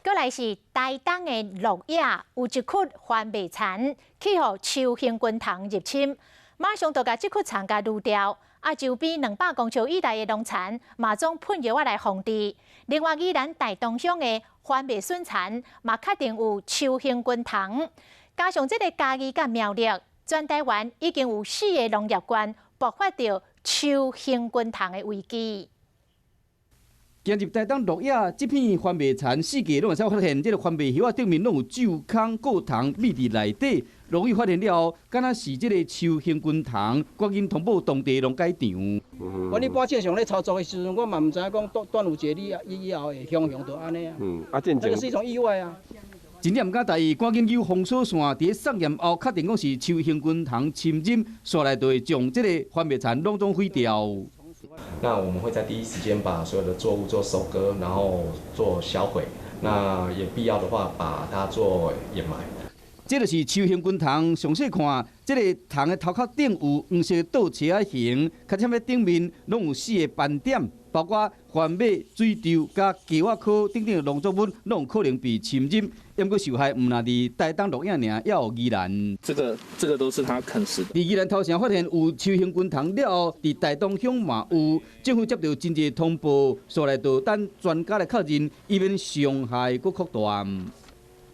閣來是台東的鹿野，有一窟番麥田去予秋行軍蟲入侵，馬上就共這窟田共除掉。啊，周邊200公尺以內的農田，嘛總噴藥仔來防治。另外，宜蘭大東鄉的番麥筍田嘛，確定有秋行軍蟲。加上這个嘉義佮苗栗，全台灣已經有四个農業縣爆發著秋行軍蟲的危機。進入台東鹿野這片番麥田，四界攏會使發現，這个番麥葉仔頂面攏有蛀空、過蟲覕佇內底。落雨發現了後，敢若是這个秋行軍蟲，趕緊通報當地農改場。我一般正常咧操作的時陣，我嘛毋知影講斷端午節你以後會凶凶到按呢啊。啊，這個是一種意外啊。真正毋敢大意，趕緊揪封鎖線，佇咧送驗後，確定講是秋行軍蟲侵入，紲來就會將這个番麥田攏總毀掉。那我們會在第一時間把所有的作物做收割，然後做銷毀。那也必要的話，把它做掩埋。這就是秋行軍蟲，詳細看，這个蟲的頭殼頂有黃色倒車仔形，較啥物頂面攏有四个斑點，包括番麥、水稻佮雞仔科等等農作物，攏有可能被侵入。毋過受害毋但佇台東鹿野爾，也有宜蘭。這個都是它啃食的。佇宜蘭頭城發現有秋行軍蟲了後，佇台東鄉嘛有，政府接著真濟通報，紲來就等專家來確認，以免傷害閣擴大。